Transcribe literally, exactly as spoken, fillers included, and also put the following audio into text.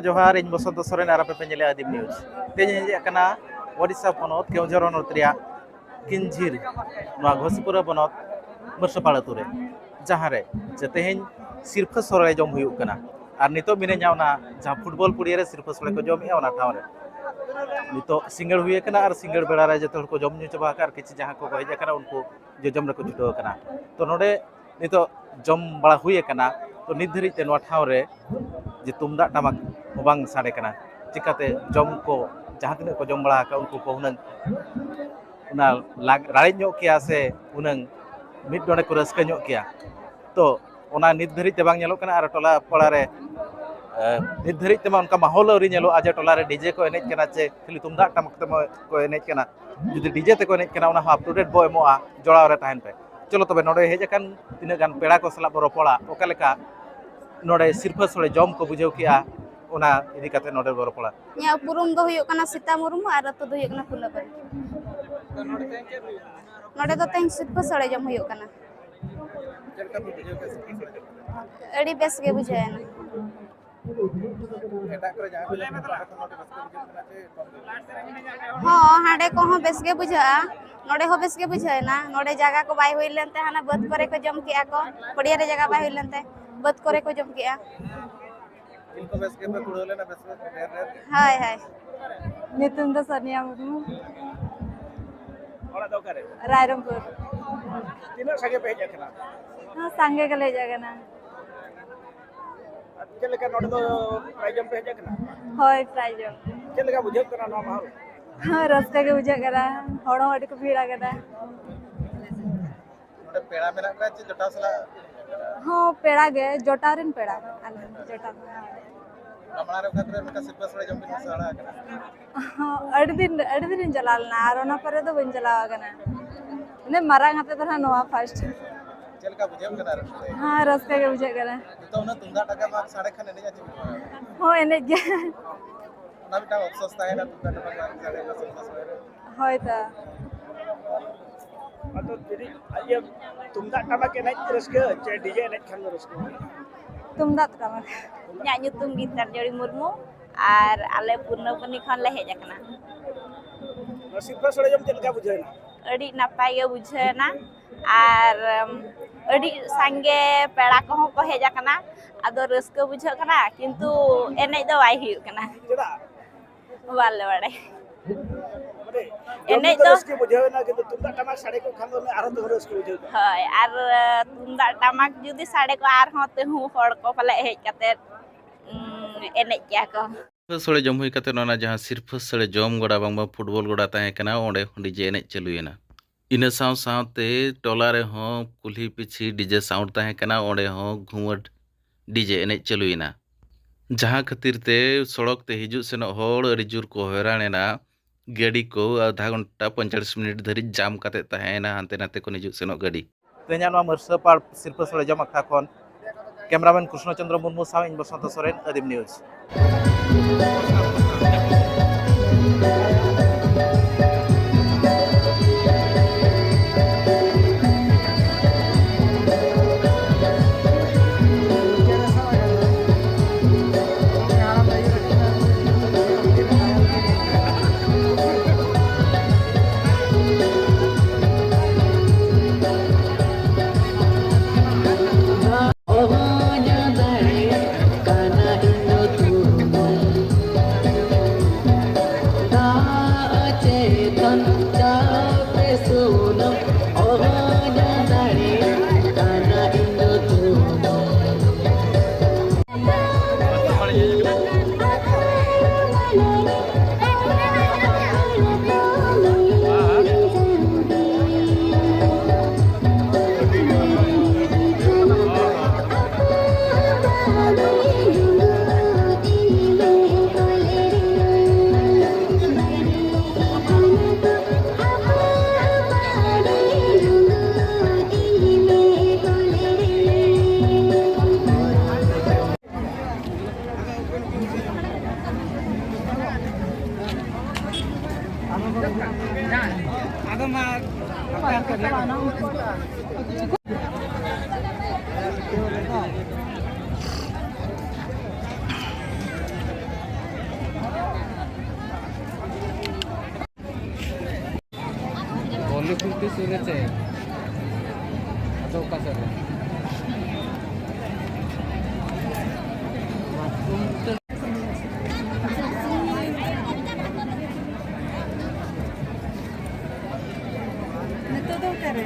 ᱡᱚᱦᱟᱨ, ᱤᱧ ᱵᱚᱥᱚᱱᱛᱚ ᱥᱚᱨᱮᱱ ᱟᱨ ᱟᱯᱮ ᱯᱮ ᱧᱮᱞᱮᱫᱼᱟ ᱟᱹᱫᱤᱢ ᱱᱤᱭᱩᱡᱽ᱾ ᱛᱮᱦᱮᱧ ᱤᱧ ᱦᱮᱡ ᱟᱠᱟᱱᱟ ᱳᱰᱤᱥᱟ ᱯᱚᱱᱚᱛ ᱠᱮᱣᱚᱱᱡᱷᱚᱨ ᱦᱚᱱᱚᱛ ᱨᱮᱭᱟᱜ ᱠᱤᱧᱡᱷᱤᱨ, ᱱᱚᱣᱟ ᱜᱷᱚᱥᱤᱯᱩᱨᱟ ᱵᱚᱱᱚᱛ ᱢᱩᱨᱥᱟᱯᱟᱲ ᱟᱹᱛᱩ ᱨᱮ, ᱡᱟᱦᱟᱸ ᱨᱮ ᱡᱮ ᱛᱮᱦᱮᱧ ᱥᱤᱨᱯᱷᱟᱹ ᱥᱚᱲᱮ ᱡᱚᱢ ᱦᱩᱭᱩᱜ ᱠᱟᱱᱟ᱾ ᱟᱨ ᱱᱤᱛᱚᱜ ᱢᱤᱱᱟᱹᱧᱟ ᱚᱱᱟ ᱡᱟᱦᱟᱸ ᱯᱷᱩᱴᱵᱚᱞ ᱯᱩᱲᱤᱭᱟᱹ ᱨᱮ ᱥᱤᱨᱯᱷᱟᱹ ᱥᱚᱲᱮ ᱠᱚ ᱡᱚᱢᱮᱜᱼᱟ, ᱚᱱᱟ ᱴᱷᱟᱶ ᱨᱮ᱾ ᱱᱤᱛᱚᱜ ᱥᱤᱸᱜᱟᱹᱲ ᱦᱩᱭ ᱟᱠᱟᱱᱟ ᱟᱨ ᱥᱤᱸᱜᱟᱹᱲ ᱵᱮᱲᱟ ᱨᱮ ᱡᱚᱛᱚ ᱦᱚᱲ ᱠᱚ ᱡᱚᱢ ᱧᱩ ᱪᱟᱵᱟ ᱟᱠᱟᱫᱼᱟ ᱟᱨ ᱠᱤᱪᱷᱩ ᱡᱟᱦᱟᱸ ᱠᱚᱠᱚ ᱦᱮᱡ ᱟᱠᱟᱱᱟ, ᱩᱱᱠᱩ ᱡᱚᱡᱚᱢ ᱨᱮᱠᱚ ᱪᱷᱩᱴᱟᱹᱣ ᱟᱠᱟᱱᱟ᱾ ᱛᱚ, ᱱᱚᱰᱮ ᱱᱤᱛᱚᱜ ᱡᱚᱢ ᱵᱟᱲᱟ ᱦᱩᱭ ᱟᱠᱟᱱᱟ᱾ ᱛᱚ, ᱱᱤᱛ ᱫᱷᱟᱹᱨᱤᱡ ᱛᱮ ᱱᱚᱣᱟ ᱴᱷᱟᱶ ᱨᱮ ᱡᱮ ᱛᱩᱢᱫᱟᱜ ᱴᱟᱢᱟᱠ ᱦᱚᱸ ᱵᱟᱝ ᱥᱟᱰᱮ ᱠᱟᱱᱟ᱾ ᱪᱤᱠᱟᱹᱛᱮ ᱡᱚᱢ ᱠᱚ, ᱡᱟᱦᱟᱸ ᱛᱤᱱᱟᱹᱜ ᱠᱚ ᱡᱚᱢ ᱵᱟᱲᱟ ᱟᱠᱟᱫ, ᱩᱱᱠᱩ ᱠᱚ ᱦᱩᱱᱟᱹᱝ ᱚᱱᱟ ᱞᱟᱜ-, ᱨᱟᱲᱮᱡ ᱧᱚᱜ ᱠᱮᱭᱟ ᱥᱮ ᱦᱩᱱᱟᱹᱝ ᱢᱤᱫ ᱰᱚᱸᱰᱮ ᱠᱚ ᱨᱟᱹᱥᱠᱟᱹ ᱧᱚᱜ ᱠᱮᱭᱟ᱾ ᱛᱚ, ᱚᱱᱟ ᱱᱤᱛ ᱫᱷᱟᱹᱨᱤᱡ ᱛᱮ ᱵᱟᱝ ᱧᱮᱞᱚᱜ ᱠᱟᱱᱟ᱾ ᱟᱨ ᱴᱚᱞᱟ ᱯᱟᱲᱟ ᱨᱮ, ᱮ, ᱱᱤᱛ ᱫᱷᱟᱹᱨᱤᱡ ᱛᱮᱢᱟ ᱚᱱᱠᱟ ᱢᱟᱦᱚᱞ ᱟᱹᱣᱨᱤ ᱧᱮᱞᱚᱜᱼᱟ ᱡᱮ ᱴᱚᱞᱟ ᱨᱮ ᱰᱤᱡᱮ ᱠᱚ ᱮᱱᱮᱡ ᱠᱟᱱᱟ ᱪᱮ ᱠᱷᱟᱹᱞᱤ ᱛᱩᱢᱫᱟᱜ ᱴᱟᱢᱟᱠ ᱛᱮᱢᱟ ᱠᱚ ᱮᱱᱮᱡ ᱠᱟᱱᱟ᱾ ᱡᱩᱫᱤ ᱰᱤᱡᱮ ᱛᱮᱠᱚ ᱮᱱᱮᱡ ᱠᱟᱱᱟ, ᱚᱱᱟ ᱦᱚᱸ ᱟᱯ ᱴᱩ ᱰᱮᱴ ᱵᱚ ᱮᱢᱚᱜᱼᱟ᱾ ᱡᱚᱲᱟᱣ ᱨᱮ ᱛᱟᱦᱮᱱ ᱯᱮ᱾ ᱪᱚᱞᱚ ᱛᱚᱵᱮ, ᱱᱚᱰᱮ ᱦᱮᱡ ᱟᱠᱟᱱ ᱛᱤᱱᱟᱹᱜ ᱜᱟᱱ ᱯᱮᱲᱟ ᱠᱚ ᱥᱟᱞᱟᱜ ᱵᱚ ᱨᱚᱯᱚᱲᱟ, ᱚᱠᱟ ᱞᱮᱠᱟ ᱱᱚᱰᱮ ᱥᱤᱨᱯᱷᱟᱹ ᱥᱳᱲᱮ ᱡᱚᱢ ᱠᱚ ᱵᱩᱡᱷᱟᱹᱣ ᱠᱮᱜᱼᱟ, ᱚᱱᱟ ᱤᱫᱤ ᱠᱟᱛᱮ ᱱᱚᱰᱮ ᱵᱚ ᱨᱚᱯᱚᱲᱟ᱾ ᱤᱧᱟᱹᱜ ᱩᱯᱨᱩᱢ ᱫᱚ ᱦᱩᱭᱩᱜ ᱠᱟᱱᱟ ᱥᱤᱛᱟ ᱢᱩᱨᱢᱩ ᱟᱨ ᱟᱹᱛᱩ ᱫᱚ ᱦᱩᱭᱩᱜ ᱠᱟᱱᱟ ᱯᱷᱩᱞᱟᱹᱯᱟᱹᱨᱤ᱾ ᱱᱚᱰᱮ ᱛᱮᱦᱮᱧ ᱥᱤᱨᱯᱷᱟᱹ ᱥᱳᱲᱮ ᱡᱚᱢ ᱦᱩᱭᱩᱜ ᱠᱟᱱᱟ᱾ ᱪᱮᱫ ᱞᱮᱠᱟ ᱯᱮ ᱵᱩᱡᱷᱟᱹᱣ ᱠᱮᱫᱟ ᱥᱤᱨᱯᱷᱟᱹ ᱥᱳᱲᱮ ᱡᱚᱢ ᱠᱟᱛᱮ? ᱟᱹᱰᱤ ᱵᱮᱥ ᱜᱮ ᱵᱩᱡᱷᱟᱹᱣ ᱮᱱᱟ᱾ ᱮᱴᱟᱜ ᱠᱚᱨᱮ ᱡᱟᱦᱟᱸ ᱠᱚ ᱡᱚᱢ ᱠᱟᱱᱟ, ᱚᱸᱰᱮ ᱠᱷᱚᱱ ᱟᱹᱰᱤ ᱨᱟᱹᱥᱠᱟᱹ ᱵᱩᱡᱷᱟᱹᱜ ᱠᱟᱱᱟ ᱪᱮ ᱠᱚᱢ ᱜᱮ? ᱦᱚᱸ, ᱦᱟᱸᱰᱮ ᱠᱚᱦᱚᱸ ᱵᱮᱥ ᱜᱮ ᱵᱩᱡᱷᱟᱹᱜᱼᱟ, ᱱᱚᱰᱮ ᱦᱚᱸ ᱵᱮᱥ ᱜᱮ ᱵᱩᱡᱷᱟᱹᱣ ᱮᱱᱟ᱾ ᱱᱚᱰᱮ ᱡᱟᱭᱜᱟ ᱠᱚ ᱵᱟᱭ ᱦᱩᱭ ᱞᱮᱱ ᱛᱮ ᱦᱟᱱᱟ ᱵᱟᱹᱫᱽ ᱠᱚᱨᱮ ᱠᱚ ᱡᱚᱢ ᱠᱮᱜᱼᱟ ᱠᱚ, ᱯᱚᱲᱤᱭᱟ ᱨᱮ ᱡᱟᱭᱜᱟ ᱵᱟᱭ ᱦᱩᱭ ᱞᱮᱱ ᱛᱮ ᱵᱟᱹᱫᱽ ᱠᱚᱨᱮ ᱠᱚ ᱡᱚᱢ ᱠᱮᱜᱼᱟ᱾ ᱡᱤᱞ ᱠᱚ ᱵᱮᱥ ᱜᱮᱯᱮ ᱠᱩᱲᱟᱹᱣ ᱞᱮᱱᱟ, ᱵᱮᱥ ᱜᱮ ᱰᱷᱮᱨ ᱰᱷᱮᱨ? ᱦᱳᱭ, ᱦᱳᱭ᱾ ᱧᱩᱛᱩᱢ ᱫᱚ ᱥᱟᱱᱤᱭᱟ ᱢᱩᱨᱢᱩ᱾ ᱚᱲᱟᱜ ᱫᱚ ᱚᱠᱟᱨᱮ? ᱨᱟᱭᱨᱚᱝᱯᱩᱨ᱾ ᱛᱤᱱᱟᱹᱜ ᱥᱟᱸᱜᱮ ᱯᱮ ᱦᱮᱡ ᱟᱠᱟᱱᱟ? ᱦᱚᱸ, ᱥᱟᱸᱜᱮ ᱜᱮᱞᱮ ᱦᱮᱡ ᱟᱠᱟᱱᱟ᱾ ᱟᱨ ᱪᱮᱫ ᱞᱮᱠᱟ ᱱᱚᱰᱮ ᱫᱚ ᱯᱨᱟᱭᱤᱡᱽ ᱡᱚᱢ ᱯᱮ ᱦᱮᱡ ᱟᱠᱟᱱᱟ? ᱦᱳᱭ, ᱯᱨᱟᱭᱤᱡᱽ ᱡᱚᱢ᱾ ᱪᱮᱫ ᱞᱮᱠᱟ ᱵᱩᱡᱷᱟᱹᱜ ᱠᱟᱱᱟ ᱱᱚᱣᱟ ᱢᱟᱦᱚᱞ? ᱦᱚᱸ, ᱨᱟᱹᱥᱠᱟᱹ ᱜᱮ ᱵᱩᱡᱷᱟᱹᱜ ᱠᱟᱱᱟ, ᱦᱚᱲ ᱦᱚᱸ ᱟᱹᱰᱤ ᱠᱚ ᱵᱷᱤᱲ ᱟᱠᱟᱱᱟ᱾ ᱱᱚᱰᱮ ᱯᱮᱲᱟ ᱢᱮᱱᱟᱜ ᱠᱚᱣᱟ ᱪᱮ ᱡᱚᱴᱟᱣ ᱥᱟᱞᱟᱜ? ᱦᱚᱸ, ᱯᱮᱲᱟ ᱜᱮ, ᱡᱚᱴᱟᱣ ᱨᱮᱱ ᱯᱮᱲᱟ, ᱟᱞᱮ ᱡᱚᱴᱟᱣ᱾ ᱢᱟᱲᱟᱝ ᱨᱮ ᱚᱠᱟ ᱠᱚᱨᱮ ᱱᱚᱝᱠᱟ ᱥᱤᱨᱯᱟᱹ ᱥᱳᱲᱮ ᱡᱚᱢ ᱵᱤᱱ ᱦᱮᱡ ᱵᱟᱲᱟ ᱟᱠᱟᱱᱟ? ᱦᱚᱸ, ᱟᱹᱰᱤ ᱫᱤᱱ, ᱟᱹᱰᱤ ᱫᱤᱱᱤᱧ ᱪᱟᱞᱟᱣ ᱞᱮᱱᱟ ᱟᱨ ᱚᱱᱟ ᱯᱚᱨᱮ ᱫᱚ ᱵᱟᱹᱧ ᱪᱟᱞᱟᱣ ᱟᱠᱟᱱᱟ᱾ ᱢᱟᱱᱮ ᱢᱟᱨᱟᱝ ᱠᱟᱛᱮ ᱫᱚ ᱱᱟᱦᱟᱜ ᱱᱚᱣᱟ ᱯᱷᱟᱥᱴ᱾ ᱪᱮᱫ ᱞᱮᱠᱟ ᱵᱩᱡᱷᱟᱹᱜ ᱠᱟᱱᱟ ᱟᱨ ᱚᱱᱛᱮ? ᱦᱮᱸ, ᱨᱟᱹᱥᱠᱟᱹ ᱜᱮ ᱵᱩᱡᱷᱟᱹᱜ ᱠᱟᱱᱟ᱾ ᱱᱤᱛᱚᱜ ᱩᱱᱟᱹᱜ ᱛᱩᱢᱫᱟᱜ ᱴᱟᱢᱟᱠ ᱥᱟᱰᱮ ᱠᱷᱟᱱ ᱮᱱᱮᱡ ᱟᱹᱪᱩᱨ ᱠᱚᱜᱼᱟ᱾ ᱦᱚᱸ, ᱮᱱᱮᱡ ᱜᱮ᱾ ᱚᱱᱟ ᱢᱤᱫᱴᱟᱝ ᱚᱯᱥᱚᱥ ᱛᱟᱦᱮᱱᱟ, ᱛᱩᱢᱫᱟᱜ ᱴᱟᱢᱟᱠ ᱵᱟᱝ ᱥᱟᱰᱮ ᱠᱷᱟᱱ ᱥᱤᱨᱯᱟᱹ ᱥᱳᱲᱮ ᱨᱮ᱾ ᱦᱳᱭ ᱛᱚ᱾ ᱟᱫᱚ ᱡᱩᱫᱤ ᱤᱭᱟᱹ ᱛᱩᱢᱫᱟᱜ ᱴᱟᱢᱟᱠ ᱮᱱᱮᱡ ᱨᱟᱹᱥᱠᱟᱹ ᱪᱮ ᱰᱤᱡᱮ ᱮᱱᱮᱡ ᱠᱷᱟᱱ ᱫᱚ ᱨᱟᱹᱥᱠᱟᱹ? ᱛᱩᱢᱫᱟᱜ ᱴᱟᱢᱟᱠ᱾ ᱤᱧᱟᱹᱜ ᱧᱩᱛᱩᱢ ᱜᱤᱛᱟᱧᱡᱚᱲᱤ ᱢᱩᱨᱢᱩ, ᱟᱨ ᱟᱞᱮ ᱯᱩᱨᱱᱚᱵᱚᱱᱤ ᱠᱷᱚᱱ ᱞᱮ ᱦᱮᱡ ᱟᱠᱟᱱᱟ᱾ ᱱᱚᱣᱟ ᱥᱤᱨᱯᱟᱹ ᱥᱚᱲᱮ ᱡᱚᱢ ᱪᱮᱫ ᱞᱮᱠᱟ ᱵᱩᱡᱷᱟᱹᱣ ᱮᱱᱟ? ᱟᱹᱰᱤ ᱱᱟᱯᱟᱭ ᱜᱮ ᱵᱩᱡᱷᱟᱹᱣ ᱮᱱᱟ, ᱟᱨ ᱩᱢ, ᱟᱹᱰᱤ ᱥᱟᱸᱜᱮ ᱯᱮᱲᱟ ᱠᱚᱦᱚᱸ ᱠᱚ ᱦᱮᱡ ᱟᱠᱟᱱᱟ᱾ ᱟᱫᱚ ᱨᱟᱹᱥᱠᱟᱹ ᱵᱩᱡᱷᱟᱹᱜ ᱠᱟᱱᱟ, ᱠᱤᱱᱛᱩ ᱮᱱᱮᱡ ᱫᱚ ᱵᱟᱭ ᱦᱩᱭᱩᱜ ᱠᱟᱱᱟ᱾ ᱪᱮᱫᱟᱜ? ᱵᱟᱞᱮ ᱵᱟᱲᱟᱭᱟ᱾ ᱢᱟᱱᱮ, ᱡᱚᱢ ᱮᱱᱮᱡ ᱧᱩ ᱫᱚ ᱫᱚ ᱨᱟᱹᱥᱠᱟᱹ ᱵᱩᱡᱷᱟᱹᱣ ᱮᱱᱟ, ᱠᱤᱱᱛᱩ ᱛᱩᱢᱫᱟᱜ ᱴᱟᱢᱟᱠ ᱥᱟᱰᱮ ᱠᱚᱜ ᱠᱷᱟᱱ ᱫᱚ ᱟᱨᱦᱚᱸ ᱫᱚᱢᱮ ᱨᱟᱹᱥᱠᱟᱹ ᱵᱩᱡᱷᱟᱹᱣ ᱠᱚᱜᱼᱟ᱾ ᱦᱳᱭ, ᱟᱨ ᱛᱩᱢᱫᱟᱜ ᱴᱟᱢᱟᱠ ᱡᱩᱫᱤ ᱥᱟᱰᱮ ᱠᱚᱜᱼᱟ, ᱟᱨᱦᱚᱸ ᱛᱮᱦᱚᱸ ᱦᱚᱲ ᱠᱚ ᱯᱟᱞᱮ ᱦᱮᱡ ᱠᱟᱛᱮ, ᱩᱸ, ᱮᱱᱮᱡ ᱠᱮᱭᱟ ᱠᱚ᱾ ᱥᱤᱨᱯᱷᱟᱹ ᱥᱳᱲᱮ ᱡᱚᱢ ᱦᱩᱭ ᱠᱟᱛᱮ, ᱚᱱᱟ ᱡᱟᱦᱟᱸ ᱥᱤᱨᱯᱷᱟᱹ ᱥᱳᱲᱮ ᱡᱚᱢ ᱜᱚᱰᱟ ᱵᱟᱝᱢᱟ ᱯᱷᱩᱴᱵᱚᱞ ᱜᱚᱰᱟ ᱛᱟᱦᱮᱸ ᱠᱟᱱᱟ, ᱚᱸᱰᱮ ᱦᱚᱸ ᱰᱤᱡᱮ ᱮᱱᱮᱡ ᱪᱟᱹᱞᱩᱭᱮᱱᱟ᱾ ᱤᱱᱟᱹ ᱥᱟᱶ ᱥᱟᱶᱛᱮ ᱴᱚᱞᱟ ᱨᱮᱦᱚᱸ ᱠᱩᱞᱦᱤ ᱯᱤᱪᱷᱤ ᱰᱤᱡᱮ ᱥᱟᱣᱩᱱᱰ ᱛᱟᱦᱮᱸ ᱠᱟᱱᱟ, ᱚᱸᱰᱮ ᱦᱚᱸ ᱜᱷᱩᱢᱟᱹᱴ ᱰᱤᱡᱮ ᱮᱱᱮᱡ ᱪᱟᱹᱞᱩᱭᱮᱱᱟ, ᱡᱟᱦᱟᱸ ᱠᱷᱟᱹᱛᱤᱨ ᱛᱮ ᱥᱚᱲᱚᱠ ᱛᱮ ᱦᱤᱡᱩᱜ ᱥᱮᱱᱚᱜ ᱦᱚᱲ ᱟᱹᱰᱤ ᱡᱳᱨ ᱠᱚ ᱦᱚᱭᱨᱟᱱ ᱮᱱᱟ᱾ ᱜᱟᱹᱰᱤ ᱠᱚ ᱟᱫᱷᱟ ᱜᱷᱚᱱᱴᱟ, ᱯᱚᱧᱪᱟᱥ ᱢᱤᱱᱤᱴ ᱫᱷᱟᱹᱨᱤᱡ ᱡᱟᱢ ᱠᱟᱛᱮ ᱛᱟᱦᱮᱸᱭᱮᱱᱟ, ᱦᱟᱱᱛᱮ ᱱᱟᱛᱮ ᱠᱷᱚᱱ ᱦᱤᱡᱩᱜ ᱥᱮᱱᱚᱜ ᱜᱟᱹᱰᱤ᱾ ᱛᱮᱦᱮᱧᱟᱜ ᱱᱚᱣᱟ ᱢᱟᱹᱨᱥᱟᱹᱯᱟᱲ ᱥᱤᱨᱯᱟᱹ ᱥᱳᱲᱮ ᱡᱚᱢ ᱟᱠᱷᱲᱟ ᱠᱷᱚᱱ ᱠᱮᱢᱮᱨᱟᱢᱮᱱ ᱠᱨᱤᱥᱱᱚ ᱪᱚᱱᱫᱨᱚ ᱢᱩᱨᱢᱩ ᱥᱟᱶ ᱤᱧ ᱵᱚᱥᱚᱱᱛᱚ ᱥᱚᱨᱮᱱ, ᱟᱹᱫᱤᱢ ᱱᱤᱭᱩᱡᱽ᱾ ᱥᱩᱨ ᱨᱮ ᱪᱮᱫ? ᱟᱫᱚ ᱚᱠᱟ ᱥᱮᱫ ᱨᱮ? ᱱᱤᱛᱚᱜ ᱫᱚ ᱚᱠᱟᱨᱮ?